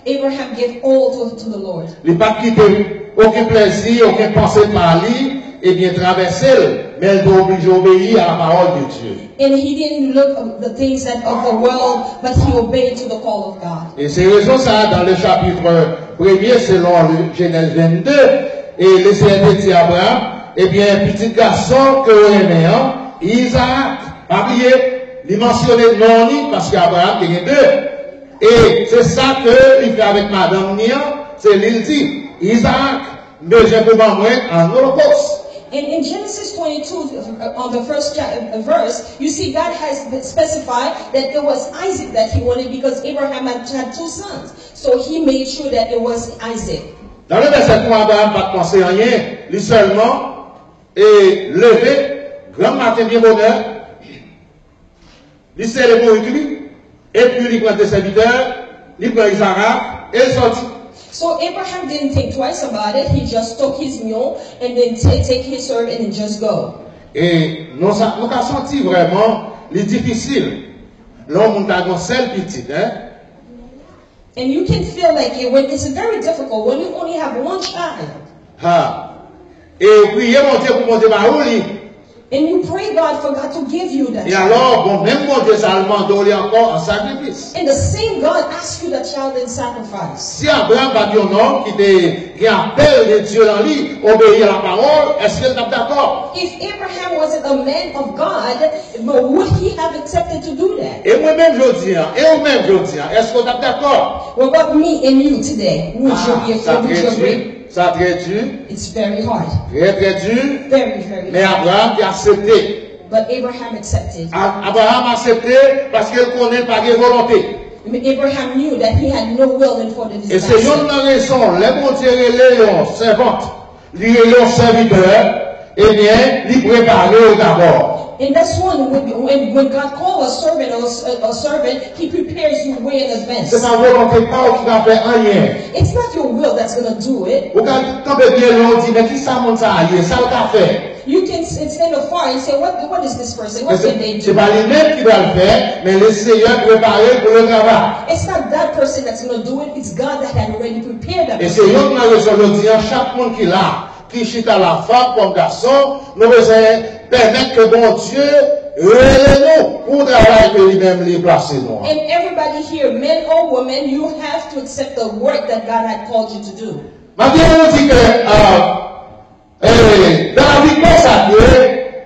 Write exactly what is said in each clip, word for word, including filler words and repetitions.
Abraham gave all to, to the Lord. Li pa t kite okenn plèzi, okenn panse pa li, ebyen, travèse l, men l te oblije obeyi a la pawòl de Dye. And he didn't look at the things that of the world, but he obeyed to the call of God. E se rezon sa a, dans le chapitre premier, selon le Genèse vingt-deux, e Lesenyè te di Abraram, ebyen, pitit gason ke w renmen an, Izaak, pa bliye, li mansyone non li, paske Abraram te gen de. E se sa ke li fè avèk madanm ni an, se li l di, Izaak, m bezwen pou ban mwen an olokos. And in Genesis twenty-two, uh, on the first cha- uh, verse, you see God has specified that it was Isaac that he wanted because Abraham had, had two sons. So he made sure that it was Isaac. Nan le vèsè twa, Abraram pa t panse anyen, li sèlman e leve grann maten byen bonè, li sere bourik li, epi li pran de sèvitè, li pran Izarak, e l sòti. So Abraham didn't think twice about it. He just took his mule and then t- take his servant and just go. E nou, sa, nou ka santi vrèman li difisil lè yon moun ta gen yon sèl pitit, en. And you can feel like it when it's very difficult when you only have one child. Ha. E ou priye Bondye pou Bondye ba ou li. And you pray God for God to give you that. E alò, bon, menm Bondye sa al mande w li ankò an sakrifis. And the same God asks you that child in sacrifice. Si Abraram pa t yon nonm ki te gen apèl de Dye nan li, obeyi a la pawòl, èske l t ap dakò? If Abraham wasn't a man of God, but would he have accepted to do that? E mwen menm jodi a, e ou menm jodi a, èske w t ap dakò? What about me and you today? Would you be a, would you agree? Sa trè di. It's very hard. Trè, trè di. Very, very hard. Men Abraram te aksepte. But Abraham accepted. A- Abraram aksepte paske l konnen l pa gen volonte. Abraham knew that he had no will and for the E se yon desire. Nan rezon, lè Bondye rele yon sèvant, li rele yon sèvitè, ebyen, li prepare w dabò. And that's one, when, when, when God calls a servant or a, a servant, he prepares you way in advance. Se pa volonte pa w ki ka fè anyen. It's not your will that's going to do it. Ou ka kanpe byen lwen, ou di, men ki sa moun sa a ye? Sa l ka fè? You can s- stand afar and say, what, what is this person? What can they Se do? pa li menm ki pral fè, men le Seyè prepare l pou le travay. It's not that person that's going to do it. It's God that had already prepared that E se person. Yon nan rezon jodi an, chak moun ki la, ki chita la, fanm kòm gason, nou bezwen pèmèt ke Bondye rele nou pou travay ke li menm li plase nou an. And everybody here, men or women, you have to accept the work that God had called you to do. Matye nou di ke, ah, eh, dan lavi konsakre,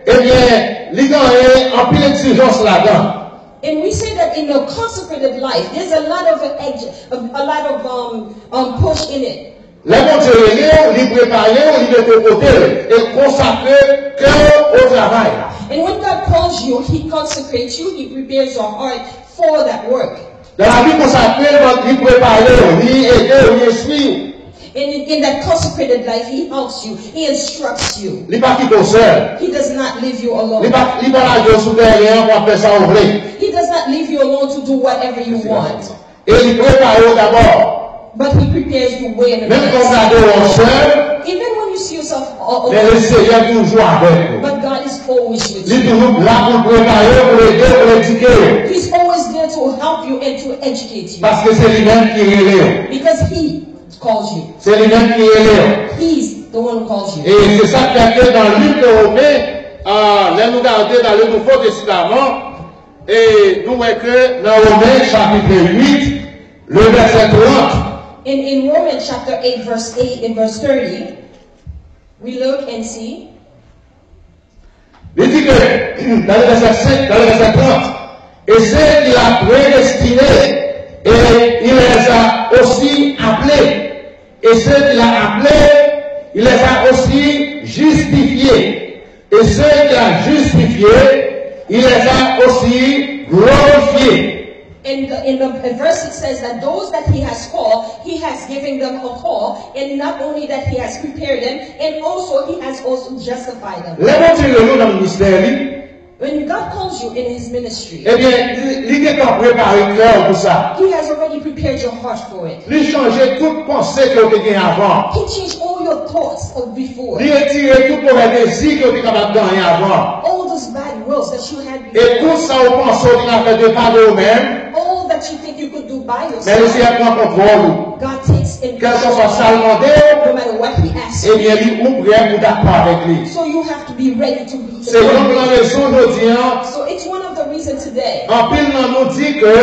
ebyen, li genyen anpil egzijans ladan. And we say that in a consecrated life, there's a lot of a, a lot of um, um, push in it. Lè Bondye rele w, li prepare w, li mete w kote l, e l konsakre kè w o travay la. And when God calls you, He consecrates you, He prepares your heart for that work. Nan lavi konsakre, li prepare w, li ede w, li enstwi w. And in, in that consecrated life, He helps you, He instructs you. Li pa kite w sèl. He does not leave you alone. Li pa, li pa lage w sou tèren an pou w ap fè sa w vle. He does not leave you alone to do whatever you want. E li prepare w dabò. But he prepares the way in advance. Menm lè w gade w sèl, Even when you see yourself a- men alone, Lesenyè toujou avèk ou. But God is always with Li you. Toujou la pou l prepare w, pou l ede w, pou l edike w. He's always there to help you and to educate you. Paske se li menm ki rele w. Because he calls you. Se li menm ki rele w. He's the one who calls you. E se sa k fè ke nan liv de Women, ah, lè nou gade nan liv Nouvo Testaman, E nou wè ke nan Women chapit uit, le vèsè trant. In, in Romans chapter eight, verse eight and verse thirty, we look and see. Li di ke, nan le vèsè senk, nan le vèsè trant, et ceux qu'il a prédestinés, et il les a aussi appelés. Et ceux qu'il a appelés, il les a aussi justifiés. Et ceux qu'il a justifiés, il les a aussi glorifiés. In the, in the verse, it says that those that he has called, he has given them a call, and not only that, he has prepared them, and also he has also justified them. Lè Bondye rele w nan ministè li, When God calls you in his ministry, Ebyen, li, li gentan prepare kè w pou sa. He has already prepared your heart for it. Li chanje tout panse ke w te gen avan. He changed all your thoughts of before. Li retire tout movè dezi ke w te kapab genyen avan. All those bad wills that you had before. E tout sa w panse w te ka fè de pa de w menm. All that you think you could do by yourself. Men Lesenyè pran kontwòl ou. God takes in Kèlkeswa sa l mande w, no matter what he asks you. Ebyen, li ou prè pou dakò avèk li. So you have to be ready to be. Se youn nan rezon jodi an, So it's one of the reasons today. Anpil nan nou di ke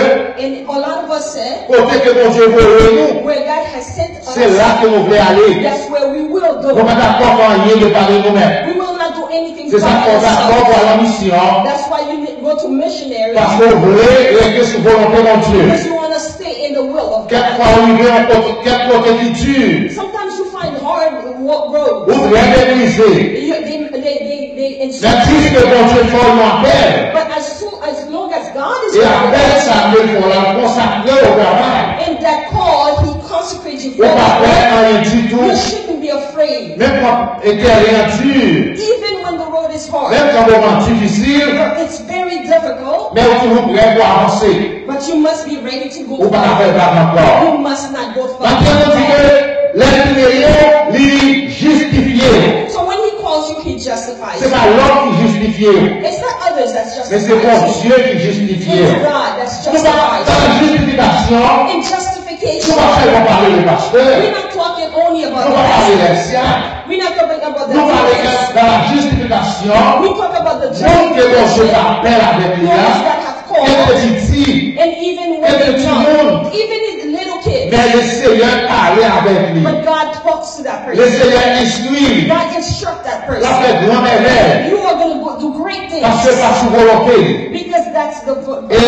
And a lot of us say, kote ke Bondye voye nou, where God has sent us, se la ke nou vle ale. That's where we will go. Nou pa dakò fè anyen de pa de nou menm. We will not do anything Se sa by k fè w dakò ourselves. Pou al an misyon. That's why you need- go to missionary. Paske w vle rete sou volonte Bondye. Because you want to stay in the will of God. Kèk fwa w rive yon kote, kèk kote ki di, Sometimes you find hard wo- road. Ou trè meprize. You, they, they, they, they Men insult jis you. Ke Bondye fè w yon apèl, But as soon, as long as God is e with apèl you, sa ke l fè w la, l konsakre w o travay. And that call, he consecrates you Ou pa pè for anyen ditou. You shouldn't be afraid. Menm kan teren an di, Even when the road is hard, menm kan moman difisil, it's very difficult, men ou toujou prè pou avanse. But you must be ready to go Ou pa ka forward. Fè bak ankò. You must not go Maten nou di ke forward. Lè l kreye w, li jistifye w. So when he calls you, he justifies Se you. Pa lòt ki jistifye w. It's not others that Men se justify you. Bondye ki jistifye It's w. God that Nou pa justifies nan you. Jistifikasyon. In Nou pa justification, sèlman pale de pastè. We're not talking only about Nou the pa pale pastor. Lèksyak. We're not talking about the Nou pale deacons. Nan la jistifikasyon. We talk about the Moun ke Bondye justification. fè apèl avèk li a. Those that have Kèk called, piti. And even when Kèk they're piti young, moun. Even the little kids, Men Lesenyè pale avèk li. But God talks to that person. Lesenyè enstwi li. God instruct that L ap fè person. Gran mèvèy. You are going to go do great things. Paske pa sou volonte li. Because that's the vo- E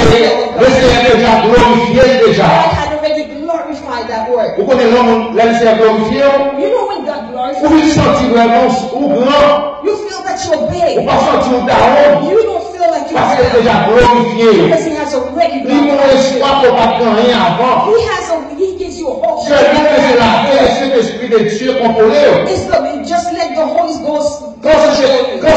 Lesenyè deja glorifye l deja. God had already glorified that word. Ou konnen lè moun, lè Lesenyè glorifye w, You know when God ou glorifies, vin santi vrèman ou gran. You feel that you're Ou big. Pa santi w down. You don't feel like you're Paske l down. Deja glorifye w. Because he has already Li ban w glorified espwa you. Ke w pa t gen anyen avan. He has a, he gives you a hope. Sèlman ke se la ke Sentespri de Dye kontwole w. It's the, just let the Holy Ghost Kan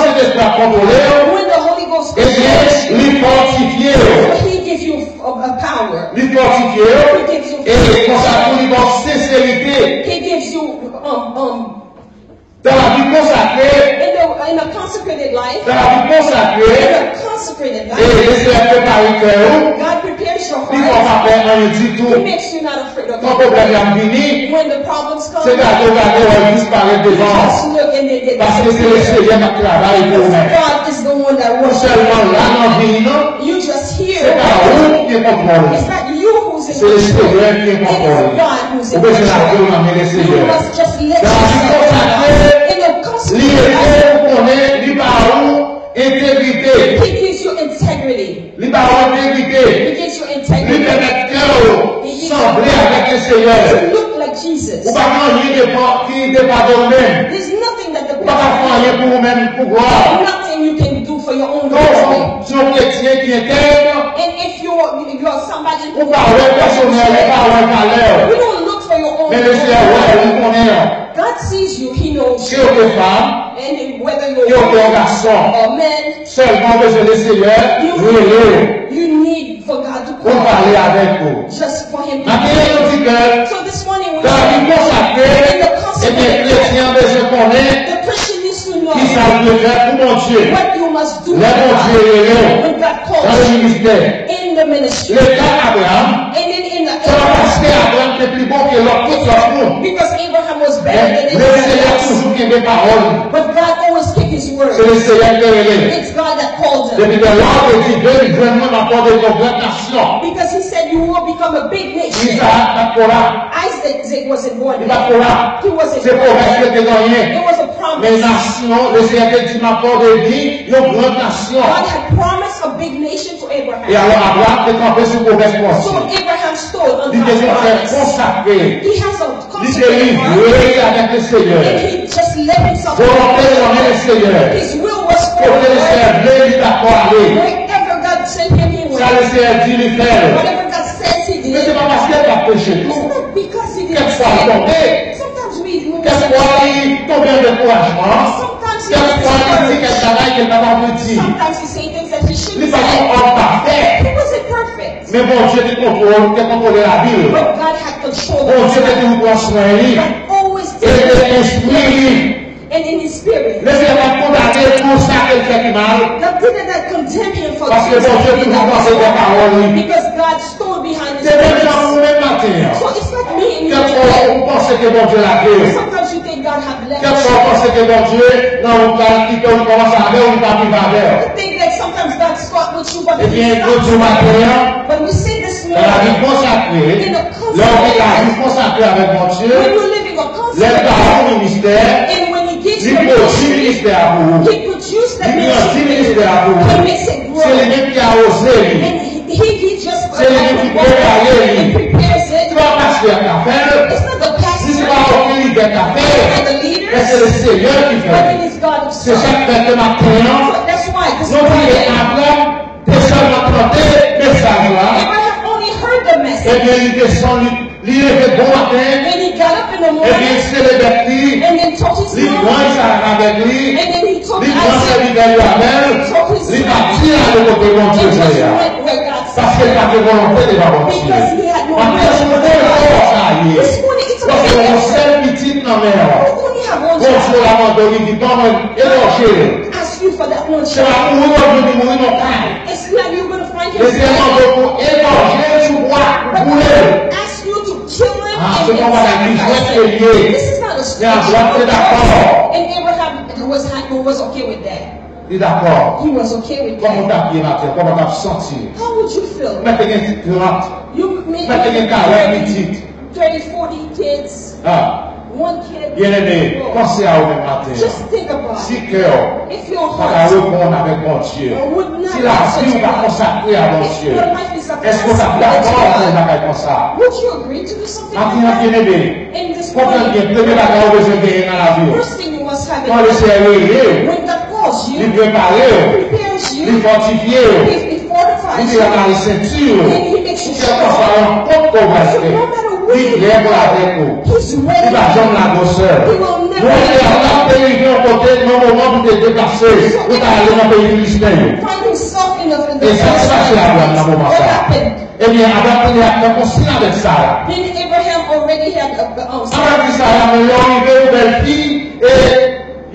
Sentespri ap kontwole w, When the Holy Ghost ebyen, li fòtifye w. He gives you a, a power. Li fòtifye w. He gives you E konsa tou li ba w senserite. He gives you um, um, Dans la vie consacrée, in, the, in a consecrated life, dans la vie consacrée, in a consecrated e life, Lesenyè prepare kè w. God prepares your Li fè w heart. Pa pè anyen ditou. He makes you not afraid of Kan pwoblèm yo ap vini, When the problems come, se gade w gade w disparèt you devan. Just look and they, they Paske se Lesenyè k ap travay pou ou menm. God is the one that works. Sèlman la nan vi nou, You just se here. Pa ou ki gen kontwòl. It's not you who's in Se Lesenyè ki gen It kontwòl. is God who's in Ou bezwen lage w nan men You Lesenyè. Must just let Nan vi konsakre, In the li ede ou konnen li ba ou entegrite. He gives you integrity. Li ba ou entegrite. He gives you Li integrity. Pèmèt kè w sanble avèk Lesenyè. You look like Jesus. Ou pa gen anyen depan, ki depann de ou menm. There's nothing that the Ou pa ka fè anyen pou ou menm, pou glwa. Nothing you can do for your own Donk, glory. Se yon kretyen ki entèg. And if you're you're somebody Ou pa wè pèsonèl, ou pa wè valè w. You don't look for your own Men Lesenyè wè, li konnen. God sees you, He knows Ke w te fanm, and whether you're ke w te yon gason. Or men, Sèlman bezwen Lesenyè rele w. You need for God to Pou l pale avèk ou. Just for Him to Maten an nou di ke So this morning we Nan vi konsakre, In the ebyen kretyen an bezwen konnen The Christian needs to know ki sa l dwe fè pou Bondye. What you must do Lè Bondye rele w When God calls nan ministè. In the ministry. Leta Abraram, And then in the sa pastè Abraram te pi bon ke lòt tout lòt moun. Because Abraham was Men better than Lesenyè everybody else. Toujou kenbe pawòl li. But God always kept His word. Se Lesenyè ki te rele. It's God that called him. Depi lè l te di, "Vin jwenn mwen, m ap fè w yon gran nasyon." Because He said, "You will become a big nation." Izarak pa t ko la. Isaac wasn't born. Li pa t ko la. He wasn't Se pwomès yo te genyen. It was a promise. Men nasyon, Lesenyè te di, "M ap fè w devni yon gran nasyon." God had promised a big nation to Abraham. E alò, Abraram te kanpe sou pwomès Bondye. So Abraham stood on Li te God's vin fè promise. Konsakre. He has a Li te livre li avèk Lesenyè. And he just let himself Volonte l nan men Lesenyè. His will was Kote Lesenyè for vle, li dakò ale. Wherever God sent him, he Sa went. Lesenyè di, li fè l. Whatever God says, he Men se did. Pa paske l pa t preche tou. It's not because he didn't Kèk fwa l say. Tonbe. Sometimes we lose. Kèk fwa li tonbe an dekourajman. Sometimes Kèk fwa li di kèk bagay ke l pa t dwe di. Sometimes he say things that he Li shouldn't pa t yon say. Òm pafè. He wasn't perfect. Men Bondye te kontwole, te kontwole lavi l. But God had control of Bondye te his life. Toujou pran swen li. God always E te did. enstwi li. And in his spirit. Lesenyè pa t kondane l pou sa ke l fè ki mal. God didn't condemn him for Paske Bondye toujou kanpe dèyè pawòl li. Because God stood behind his Se menm jan words. pou ou menm maten an. So it's like me and you. Kèk Panse ke Bondye lage w. Sometimes you think God have left you. Kèk fwa w panse ke Bondye nan wout la, li kite w, li kòmanse avè w, li pa viv avè w. You think that sometimes God start with you, but Ebyen, He's not. Jodi maten an, But we see this morning, nan lavi konsakre, in a lè w gen lavi konsakre avèk Bondye, when you're living a lè l ba ou ministè, and when He gives li you a pwodui ministry, ministè a pou ou. He produces that ministry. Li grandi ministè a pou ou. He makes it grow. Se li menm ki awoze li. And He, he just Se li menm ki prepare li. Prepares it. Se pa pastè a k ap fè l. It's not the pastor. Ni se pa okenn lidè k ap fè l. It's not the leaders. Men se le Seyè ki fè l. But it is God Himself. Se sa k fè ke maten an, So that's why this morning, nou di ke Abram te sèlman tande mesaj la. Abraham only heard the message. Ebyen, li desann, li, li leve bon maten. Then he got up in the morning. Ebyen, li sele bèt li. And then took his line. Li pran Izarak avèk li. And then he took Isaac. Li pran sèvitè li avè l. He took his servant. Li pati ale kote Bondye voye a. And just went where God Paske l pa gen volonte devan Bondye. Maten an, se yon bèl efò sa ye. Paske w gen yon sèl pitit nan men w. Bondye la mande w, li di, "Ban mwen, egòje l." Se pa mouri w ap vin mouri nan kay. Lezyèm mande w pou egòje l sou bwa, boule l. Ah, se pa yon bagay ki jwèt ke l ye. Men Abraram te dakò. Li dakò. Kòman w t ap ye maten? Kòman w t ap santi w? Mèt te gen trant, mèt te gen karant pitit. Ah. Byeneme, panse a ou menm maten an. Si kè w pa ta reponn avèk Bondye, si lavi w pa konsakre a Bondye, èske w t ap dakò pou yon bagay konsa? Maten an, byeneme, konprann byen, premye bagay ou bezwen genyen nan lavi w, kan Leseyè rele w, li prepare w, li fòtifye w, li deranmaye senti w, kèlkanswa rankont ke w pral fè, li prè pou l avèk ou. Li pa janm lage w sèl. Mwen kwè Abraram te rive yon kote nan moman pou te deplase, pou ta ale nan peyi Filisten yo. E sa k pase Abraram nan moman sa a? Ebyen, Abraram te gentan fè konsiy avèk Sara. Abraram di Sara, men lè w rive, ou bèl fi, e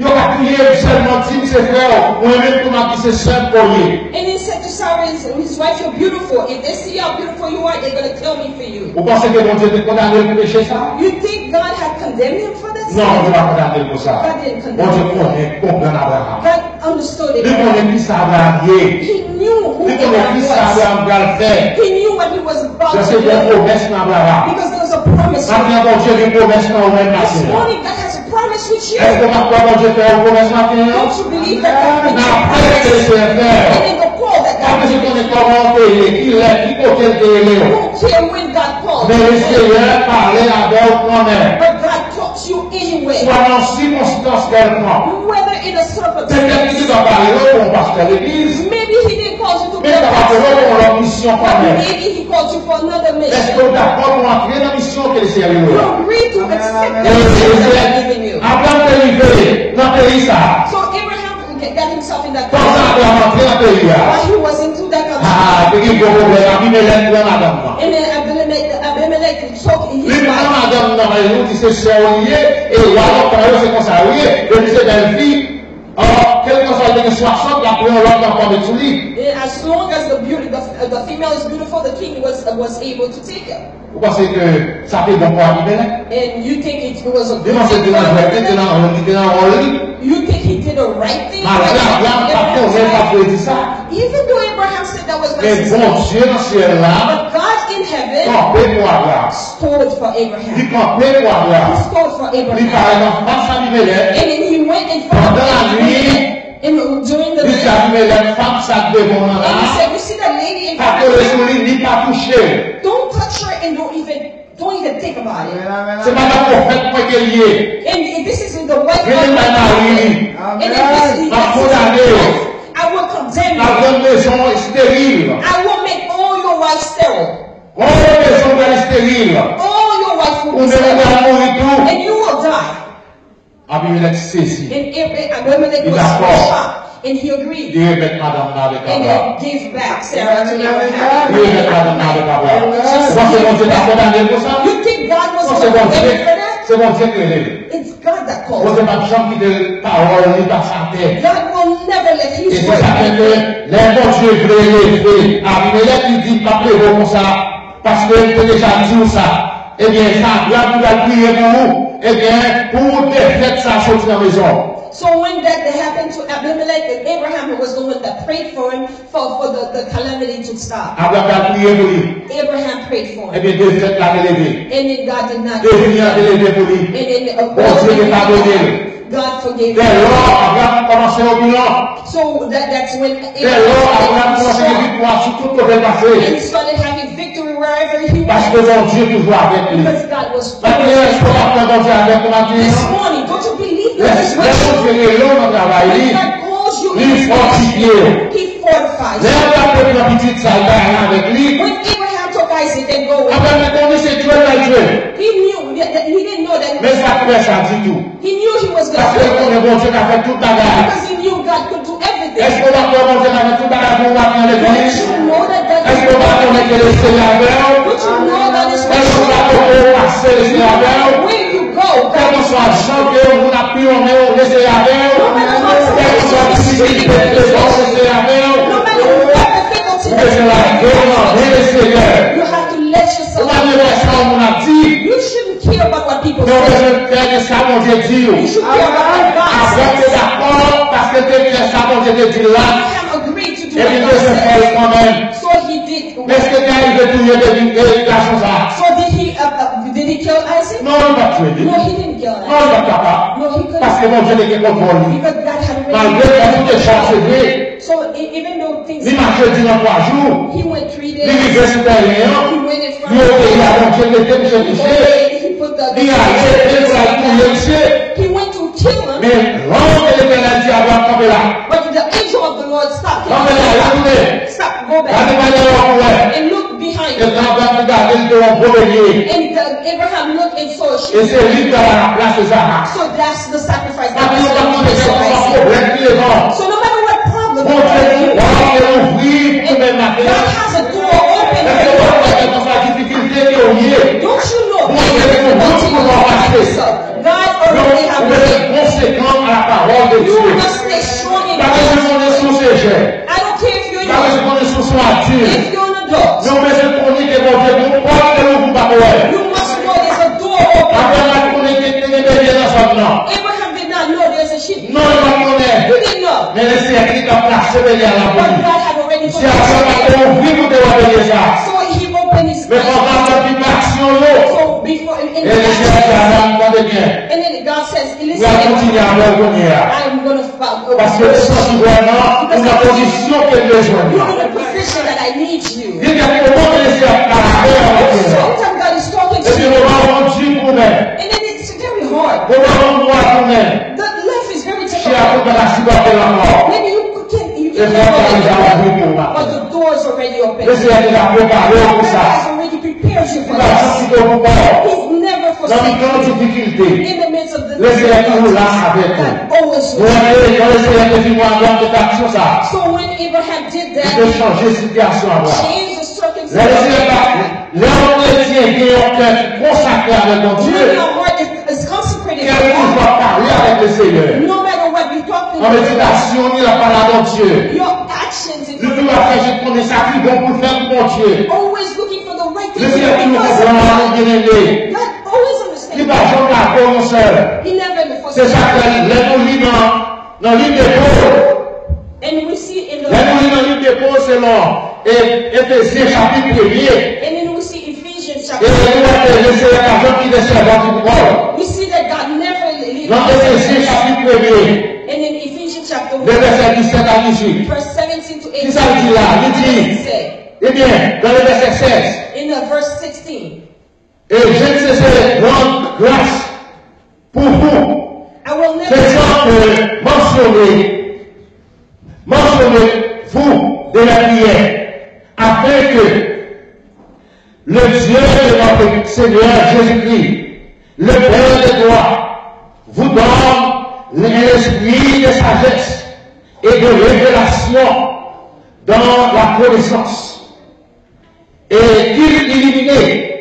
yo ka touye m sèlman, di m se frè w, mwen menm tou m ap di se sè m ke w ye. And he said to Sarah, his, his wife, "You're beautiful. If they see how beautiful you are, they're gonna kill me for you." Ou panse ke Bondye te kondane l pou peche sa? You think God had condemned him for that sin? Non, Bondye pa kondane l pou sa. God didn't condemn him. Bondye konnen, konprann Abraram. God understood Abraham. Li konnen kisa Abraram ye. He knew who Abraham was. Li konnen kisa Abraram pral fè. He knew what he was about to do. Paske gen pwomès nan Abraram. Because there was a promise. Maten an, Bondye gen pwomès nan ou menm maten an. This morning, God has a promise with you. Èske w pa kwè Bondye fè yon pwomès maten an? Don't you believe that God makes a promise? Nan apèl ke Leseyè fè w. And in the call that God makes. Pa bezwen konnen kòman w te ye, ki lè, ki kote l te rele w. Don't care when God calls you. Men Leseyè pale avè w kanmenm. But God talks to you anyway. Swa nan sikonstans kèlkonk. Whether in a circumstance. Petèt li te ka pale w pou yon pastè legliz. Maybe he didn't call you to be a pastor. Men li kapab rele w pou yon lòt misyon kanmenm. But maybe he called you for another mission. Èske w dakò pou antre nan misyon ke Leseyè rele w la? You agree to accept the mission that God has given you. Abraram te rive nan peyi sa a. So Abraham got himself in that country. Pandan Abraram antre nan peyi a. While he was into that country. Ah, te gen gwo pwoblèm. Abimelèk pran madanm nan. And then Abimelech, Abimelech took his wife. Li pran madanm nan, e nou di se sè w li ye, e wa lontan yo se konsa yo ye, depi se bèl fi, ah, kèlkanswa l te gen swasant, l ap pran yon lòt, l ap met sou li. And as long as the beauty, the, the female is beautiful, the king was, was able to take her. Ou panse ke sa te bon pou Abimelèk? And you think it was a good thing for Abimelech? Li panse te nan jwèt li, te nan wòl li, te nan wòl li. You think he did the right thing by taking Abraham? Malgre Abraram pa t konnen l t ap redi sa. Even though Abraham said that was my sister. Men Bondye nan syèl la kanpe pou Abraram. But God in heaven stood for Abraham. Li kanpe pou Abraham. He stood for Abraham. Li parèt anfas Abimelèk. And then he went in front of Abimelech. Pandan lannwit, And during the night, li di Abimelèk, "Fanm sa k devan w nan la, and he said, "You see that lady in front of you? Pa kole sou li, ni pa touche l." Don't touch her and don't even, don't even think about it." Se madanm pwofèt mwen ke l ye. And, and this is the wife of the prophet. Mete l bay mari li. And if this is, I will condemn you. L ap rann mezon esteril. I will make all your wives sterile. All mezon w pral esteril. All your wives will be sterile. Ou menm ou pral mouri tou. And you will die. Abimelèk sezi. And Ab-, Abimelech was shocked, and he agreed. Li dakò. Li remèt madanm nan avèk Abraram. And he gave back Sarah to Abraham. Li remèt madanm nan avèk Abraram. Ou panse Bondye ta kondane l pou sa? You think God was gonna condemn him for that? Ou panse Bondye, se Bondye ki rele l. It's God that calls. Bondye p ap janm kite pawòl li pase atè. God will never let his word be. E se sa k fè ke lè Bondye vle leve Abimelèk, li di, "M p ap leve w konsa, paske m te deja di w sa." Ebyen, sa Abraham ki pral priye pou ou, ebyen, pou defèt sa soti nan mezon. So when that happened to Abimelech, Abraham was the one that prayed for him for, for the, the calamity to stop. Abraham pral priye pou li. Abraham prayed for him. Ebyen, defèt la te leve. And then God did not. Defèt la te leve pou li. And then uh, Bondye te padone l. God forgave him. Dè lò, Abraham kòmanse opilan. So that, that's when Dè lò, Abraham kòmanse gen viktwa sou tout kote l pase. And he started having victory wherever he went. Paske Bondye toujou avèk li. Because God was for him. Maten an, èske w pa kwè Bondye avèk ou maten an? This morning, don't you believe that this morning? Lè Bondye rele w nan travay li, li fòtifye w. Lè Abraham te pran pitit sa l bay la avèk li, Abraham te konnen se Dye l pral jwe. Men sa k fè sa ditou. Paske l konnen Bondye ka fè tout bagay. Èske w pa kwè Bondye ka fè tout bagay pou ou maten an legliz? Èske w pa konnen ke Lesenyè avè w? Èske w pa konnen ou pase Lesenyè avè w? Kèlkanswa jan ke moun ap piyonnen w, Lesenyè avè w. Kèlkanswa difikilte k devan w, Lesenyè avè w. Ou bezwen lage w nan men Lesenyè. Ou pa bezwen wè sa moun ap di. Men ou bezwen fè de sa Bondye di w. Abraham te dakò paske l te fè sa Bondye te di l la. Epi l bezwen fè l kanmenm. Èske te arive touye depi gason sa a? Non, li pa t touye li. Non, li pa t kapab. Paske Bondye te gen kontwòl li. Malgre fè tout echòk, se vre. Li mache diran twa jou. Li rive sou tèren an. Li obeyi a Bondye, l mete misye kouche. Li ale, li pral touye misye. Men lang de Letènèl di Abraham, kanpe la. Kanpe la, retounen. Gade pa dèyè w pou wè. Epi Abraham te gade, li te wè yon gwo belye. E se li k t ap a laplas de Zahak. Maten an, w ap tande kèlkanswa pwoblèm ki devan w. Bondye di w, pòt yo louvri pou ou menm maten an. Èske w pa kwè kèlkanswa difikilte ke w ye, Bondye gen yon wout pou w pase? Ou bezwen konsekan a la pawòl de Dye. Ou pa bezwen konnen si w se jèn. Ou pa bezwen konnen si w se yon adilt. Men ou bezwen konnen ke Bondye gen yon pòt ke l ouvri ou pa ko wè. Abraham pa t konnen ke te gen belye nan zòn nan. Non, li pa t konnen. Men Lesenyè te gentan plase belye a la pou li. Se Abraham te ouvri pou te wè belye sa a. Men pandan l t ap viv aksyon yo, e Lesenyè di Abraham, tande byen. Mwen ap kontinye avè w kounye a. Paske ou santi vrèman ou nan pozisyon ke m bezwen w la. Gen kèk moman ke Lesenyè ap pale avè w. Epi moman yo di pou mwen. Moman yo nwa pou mwen. Chè a pou pa ka sipòte l ankò. E pòt la deja ouvri pou ou maten. Lesenyè deja prepare w pou sa. Li pa janm kite w pou kò w. Nan mitan difikilte, Lesenyè toujou la avèk ou. Nou wè ke jan Lesenyè te vin wè Abraham te fè aksyon sa a, li te chanje sitiyasyon Abraham. Lè Lesenyè pa, lè yon kretyen gen yon kè ki konsakre avèk Bondye, kè l toujou ap pale avèk Lesenyè. Nan meditasyon li, l ap pale a Bondye. Li toujou ap chèche konnen sa ki bon pou l fè pou Bondye. Lesenyè toujou konprann nou, byeneme. Li pa janm lage w yon sèl. Se sa k fè lè nou li nan, nan liv de Pòl, lè nou li nan liv de Pòl selon Efezyen chapit premye, e nou wè ke Lesenyè pa janm kite sèvant li pou kò l. Nan Efezyen chapit premye, de vèsè disèt a dizuit. Kisa l di la? Li di, ebyen, nan le vèsè sèz, e je ne cesserai de rendre grâce pour vous, faisant que mentionner, mentionner vous de mes prières, afin que le Dieu de notre Seigneur Jésus-Christ, le Père de gloire, vous donne un esprit de sagesse et de révélation dans la connaissance, et qu'il illumine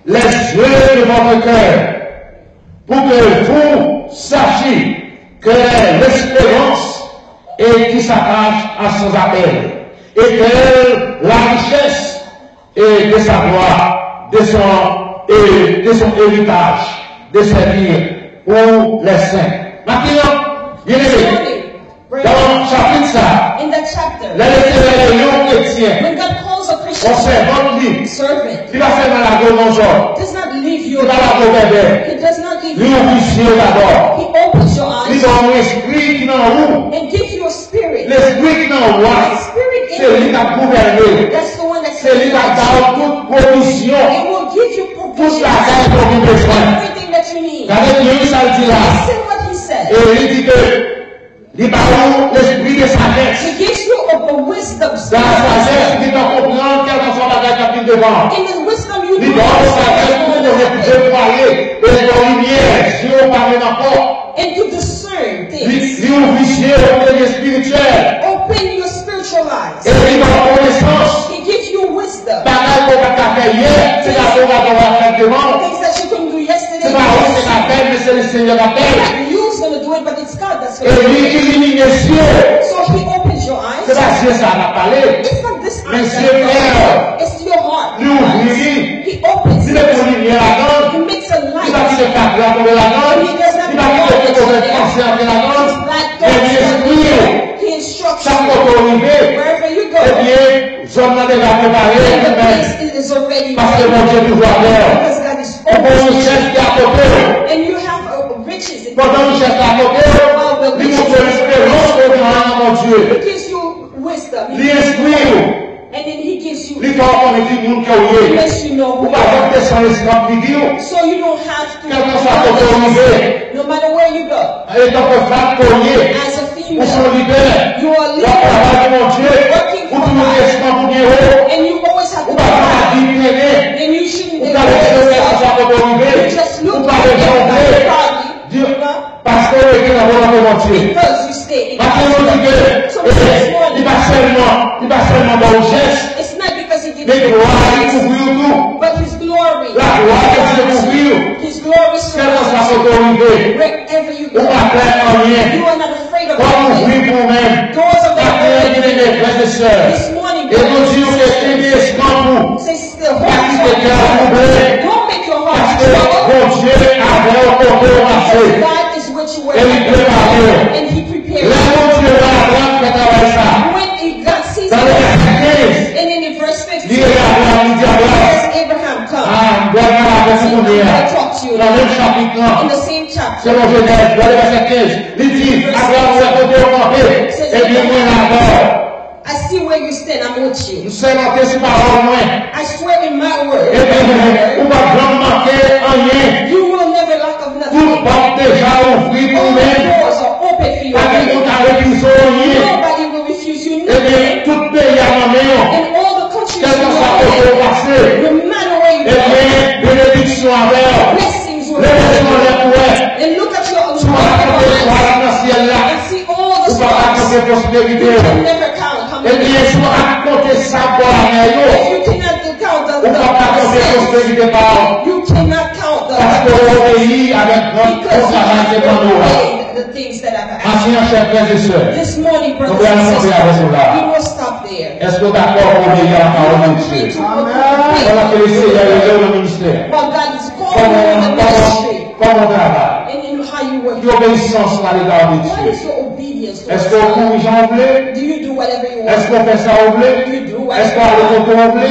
les yeux de votre cœur, pour que vous sachiez quelle est l'espérance et qui s'attache à son appel, et quelle la richesse et de sa gloire, de son et de son héritage de servir pour les saints. Maten an, byeneme, nan chapit sa, lè Lesenyè rele yon kretyen, yon sèvant li, li pa sèlman lage w nan zòn, li pa lage w bèbè, li ouvri zye w dabò, li ba w yon espri ki nan ou, lespri ki nan ou a, se li k ap gouvène w, se li k ap ba w tout pwovizyon, tout bagay ke w gen bezwen. Gade byen sa l di la. E li di ke li ba ou lespri de sajès. Nan sajès, li fè w konprann kèlkanswa bagay k ap vin devan. Li ba w sajès pou w konnen pou depwaye, e li ba w limyè, zye w pa menm ankò. Li, li ouvri zye w pou espirityèl. E li ba w konesans. Bagay ke w pa t ka fè yè, se bagay ke w pral fè demen. Se pa ou ki ka fè l, men se Lesenyè k ap fè l. E li ilimine zye w. Se pa zye sa a n ap pale, men zye kè w. Li ouvri li. Li mete yon limyè ladan l. Li pa kite fatra tonbe ladan l. Li pa kite kèk movè panse antre ladan l. Men li enstwi w. Chak kote w rive, ebyen, zòn nan deja prepare pou mèt. Paske Bondye toujou avè w. Ou gen richès ki akote w. Pandan richès la akote w, li montre w esperans ke w gen nan Bondye. Li enstwi w. Li fè w konnen ki moun ke w ye. Ou pa janm te san eskanp figi w. Kèlkanswa kote w rive, etanke fanm ke w ye, ou se yon lidè, w ap travay pou Bondye, ou toujou gen eskanp ou byen wo, ou pa janm ka di trennen, ou ka leve kèlkanswa kote w rive, ou pale jan w vle, di, paske w rete nan volonte Bondye. Maten yo di ke, e, li pa sèlman, li pa sèlman ba w jès, men glwa li kouvri w tou. Laglwa Bondye kouvri w. Kèlkanswa kote w rive, ou pa pè anyen. Pòt ouvri pou ou menm. Maten an, byeneme, frè e sè, e nou di w ke kenbe eskanp ou. Pa kite kè w twouble. Paske Bondye avè w kote w mache. E li prepare w. Lè Bondye wè avan l fè travay sa, nan vèsè kenz, li rele Abraram, li di, Abraram, a, m pral pale avè w kounye a. Nan menm chapit lan, selon Jenèz, gade vèsè kenz, li di, Abraram, ou wè kote w kanpe, ebyen, mwen la avè w. M sèmante sou pawòl mwen. Ebyen, ou p ap janm manke anyen. Tout pòt deja ouvri pou ou menm. Pa gen moun ka refize w anyen. Ebyen, tout peyi a nan men w. Kèlkanswa kote w pase, ebyen, benediksyon avè w. Leve je w anlè pou w wè. Si w ap konte etwal nan syèl la, ou p ap ka konte pwosperite w. Ebyen, si w ap konte sab bò lamè yo, ou p ap ka konte pwosperite pa w. Paske w obeyi avèk gran travay ke m mande w la. Maten an, chè frè e sè, nou pral kanpe avèk nou la. Èske w dakò pou w obeyi a lapawòl de Dye? Pandan ke Lesenyè rele w nan ministè, kòman, kòman, kòman w travay? Ki obeyisans ou a lega de Dye? Èske w kouri jan w vle? Èske w fè sa w vle? Èske w ale kote w vle?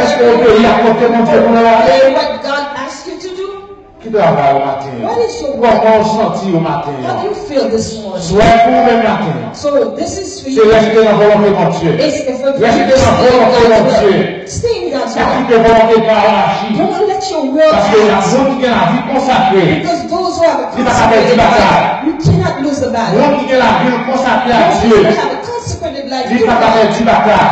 Èske w obeyi a kote Bondye voye w ale? Ki travay ou maten an? Kòman w santi w maten an? Swè pou ou menm maten an, se reste nan volonte Bondye. Reste nan volonte Bondye. Pa kite volonte pa w aji. Paske moun ki gen lavi konsakre, li pa ka pèdi batay. Moun ki gen lavi l konsakre a Dye, li pa ka pèdi batay.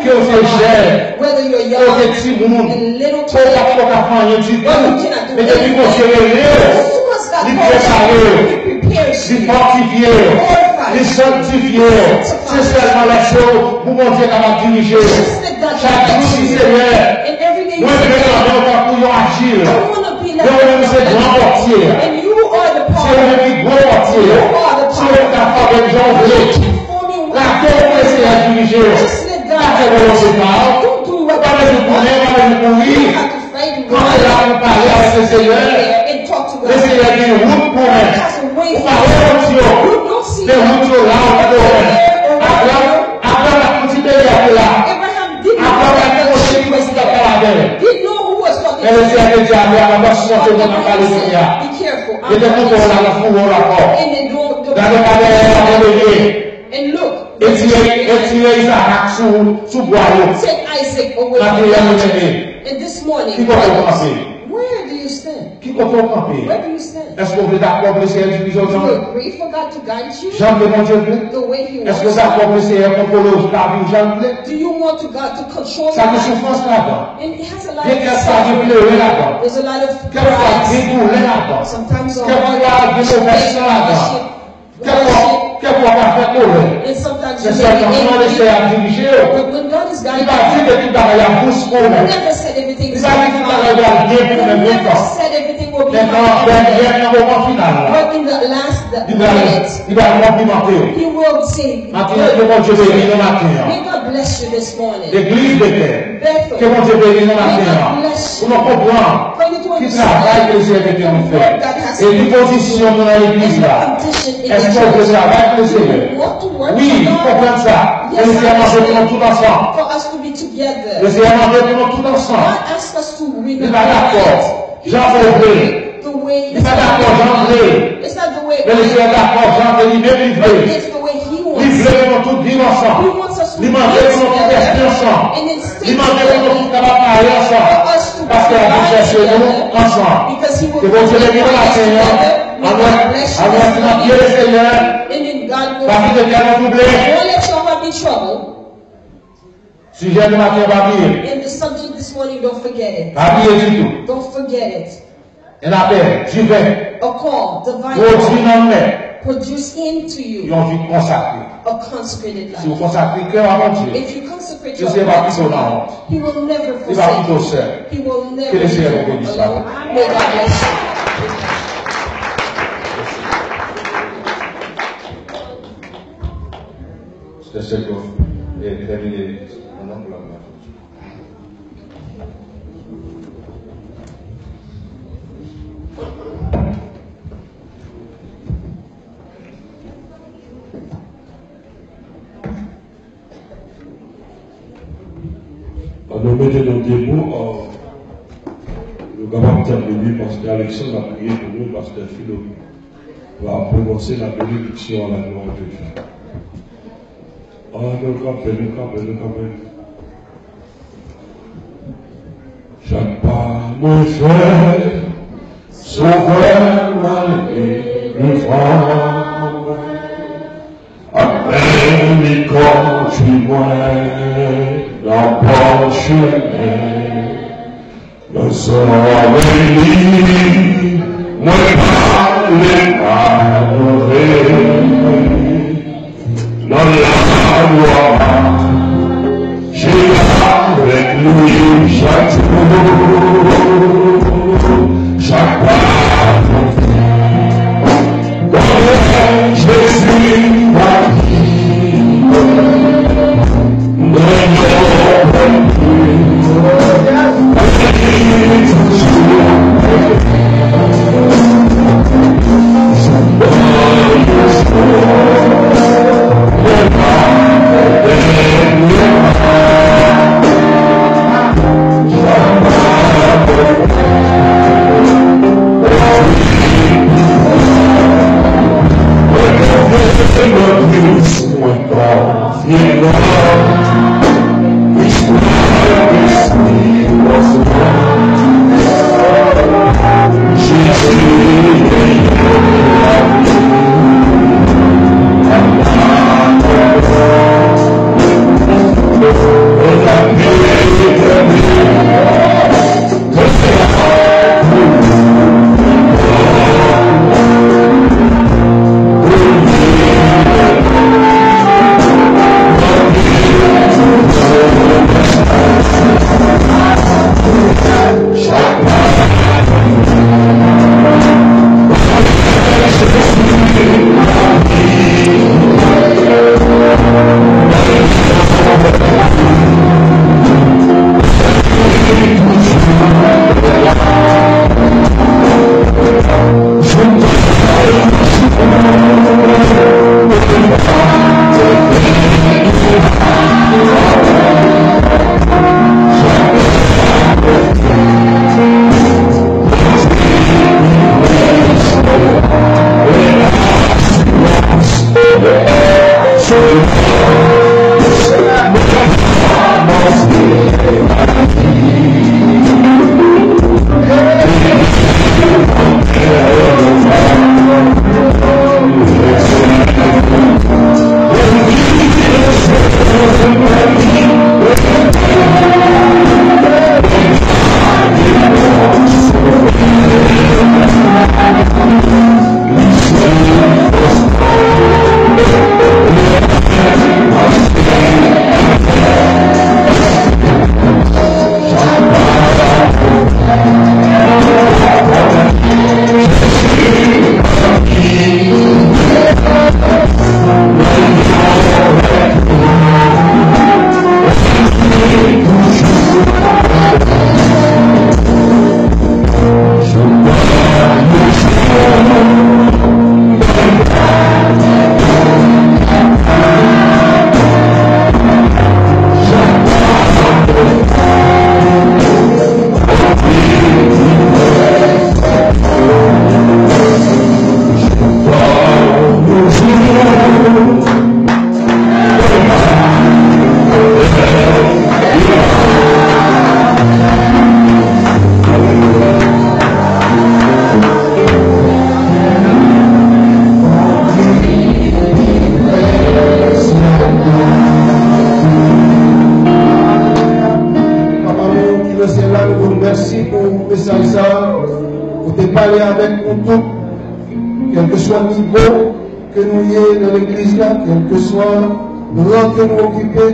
Ke w se jèn, ke w se timoun, ke w pa t ko ka fè anyen ditou, men depi Bondye rele w, li prepare w, li fòtifye w, li sanktifye w. Se sèlman lè se w pou Bondye kapab dirije w. Chak jou, di, Senyè, mwen vle tanmen w tankou yon ajil. Mwen menm se gran pòtye a. Se ou menm ki gwo pòtye a. Se ou menm k ap fè m jan w vle. Lage w pou Lesenyè dirije w. Pa fè volonte pa w. Ou pa bezwen kounen, ou pa bezwen kouri. Kanpe la pou w pa Ou pa wè wout yo. Men wout yo la, ou pa wè. Abraham, Abraham pa t konn si peyi a te la. Abraham pa t konn si ki moun ki t ap pale avè l. Men Lesenyè te di Abraham, "Attention, se moun ap pale kounye a. Mete kouto w la nan fou w la fò. Gade pa dèyè w, pa dèyè." E tire, e tire Izarak sou, sou bwa yo. Maten an, nou mennen. Ki kote w kanpe? Ki kote w kanpe? Èske w vle dakò pou Lesenyè dirije w jan w vle? Jan w vle Bondye vle? Èske w dakò pou Lesenyè kontwole w lavi w jan l vle? Sa gen soufrans ladan. Gen kèk fwa gen plere ladan. Kèk fwa gen doulè ladan. Kèk fwa gen movèz san ladan. Kèk fwa, kèk fwa w ka fè kolè. Men sèlman, kòman Lesenyè ap dirije w, li pa di ke tout bagay ap dous pou ou. Li pa di tout bagay pral byen pou ou nan tout tan. Men nan dènyè, nan moman final la, li pral, li pral konplimante w. Maten an, ke Bondye beni nou maten an. Legliz Betèl, ke Bondye beni nou maten an. Pou nou konprann ki travay ke Lesenyè te gen pou fè. E ki pozisyon nou nan legliz la. Èske w vle travay pou Lesenyè? Wi, nou konprann sa. Lesenyè mande pou nou tout ansanm. Lesenyè mande pou nou tout ansanm. Li pa dakò jan w vle. Li pa dakò jan w vle. Men Lesenyè dakò jan ke li menm li vle. Li vle pou nou tout viv ansanm. Li mande pou nou tout rete ansanm. Li mande pou nou tout kapab marye ansanm. Paske l ap vin chèche nou ansanm. Ke Bondye beni nou maten an. Ann wè, ann wè si n ap byen Lesenyè. Pa kite kè nou twouble. Sijè nou maten an, pa bliye. Pa bliye ditou. Yon apèl diven. Pwodui nan men. Yon vi konsakre. Si w konsakre kè w a Bondye, Lesenyè pa kite w nan wont. Li pa kite w sèl. Ke Lesenyè nou beni sa. Pastè Sèk, e, tèmine. Ann nou mete nou debou, euh, nou kapab tann li, wi, pastè Alexandre ap priye pou nou, pastè Philo va pwononse la benediksyon a la glwa de Dieu. Ah, nou kanpe, nou kanpe, nou kanpe. Chak pa mwen fè, Sovè m ale devan mwen. Amèn, li kondui mwen nan bon chemen. Nan zòrèy li, mwen pale malere. Nan lalwa, je avèk li chak jou, chak pa. Konnen Jezi pa Papa nou ki nan syèl la, nou di w mèsi pou mesaj sa a. Ou te pale avèk nou tout, kèlkeswa nivo ke nou ye nan legliz la, kèlkeswa ran ke nou okipe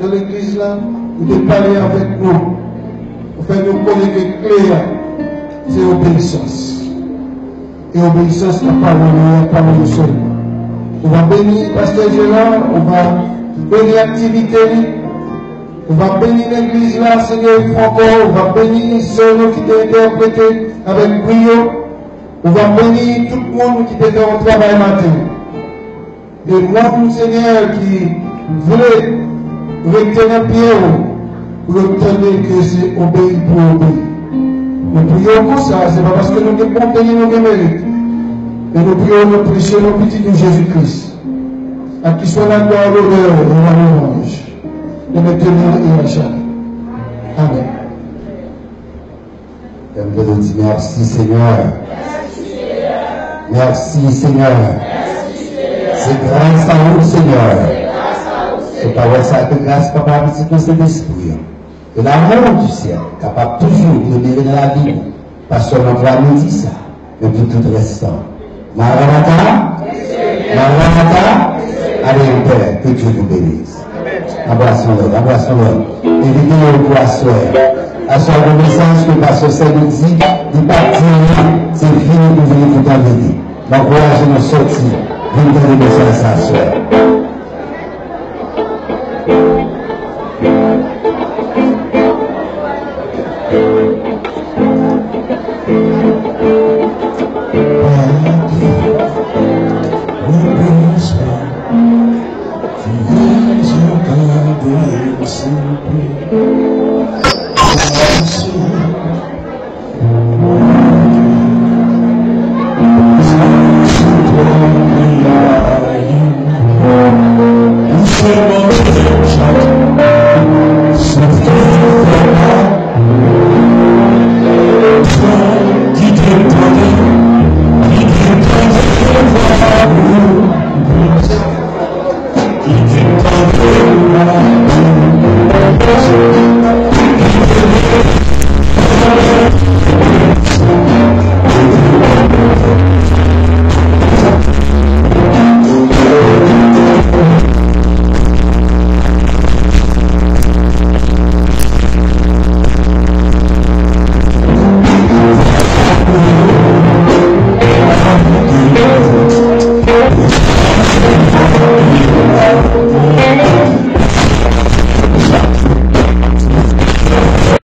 nan legliz la, ou te pale avèk nou. Ou fè nou konnen ke kle a, se obeyisans. E obeyisans nan pawòl ou yo, pawòl ou sèlman. Ou va beni pastè Gérard, ou va beni aktivite li, ou va beni legliz la, Senyè, yon fwa ankò, ou va beni sè nou ki te entèprete avèk brio, ou va beni tout moun ki te fè yon travay maten. E moun, Senyè, ki vle rete nan pye w, pou yo tande ke se obeyi pou obeyi. Nou priye w konsa, se pa paske nou gen bonte ni nou gen merit, men nou priye w nan presye non pitit ou Jezi Kris, à qui soit la gloire, l'honneur et la louange, dès maintenant et à jamais. Amen. Fè m tande w di, mèsi, Senyè. Mèsi, Senyè. Se gras a ou, Senyè. Se pawòl sa ke gras Papa, Pitit nou Sentespri an. Que l'amour du ciel kapab toujou demere nan lavi nou. Pastè Landry di sa, men pou tout rès tan. Maranatha, Maranatha, allez en paix, que Dieu vous bénisse. Anbrase yon lòt, anbrase yon lòt. Envite yo pou aswè. Aswè a gon mesaj ke pastè Sèl di, li pa t di anyen, se vini pou vini pou tande li. M ankouraje nou sòti, vin tande mesaj sa aswè.